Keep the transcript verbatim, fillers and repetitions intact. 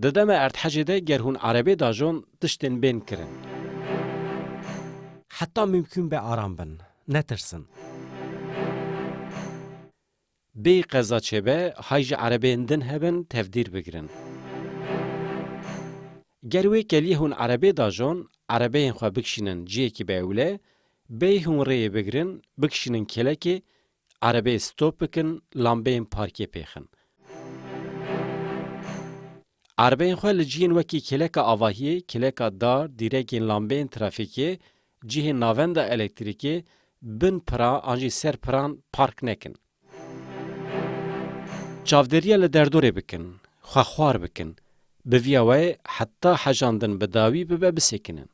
Di dema erdhejê de ger hûn erebê dajon tiştên bên kirin. Heta mimkûn be aram bin, netirsin. Bêyî qeza çêbe, hay ji erebeyên din hebin tevdîr bigirin. Ger wê keliyê hûn erebê dajon, erebeyên xwe bikişînin cihekî bi ewle, bêyî hûn rêyê bigirin, bikişînin kelekê, erebeyê stop bikin, lambeyên parkê pêxin. Erebeyên xwe li cihên wekî kêleka avahiyê, kêleka dar, dîrekên lambeyên trafîkê, cihên navenda elektrîkê, bin pira an jî ser piran park nekin. Çavdêriya li derdorê bikin, xwe xwar bikin. Bi viya wê heta hejandin bi dawî bibe bisekinin.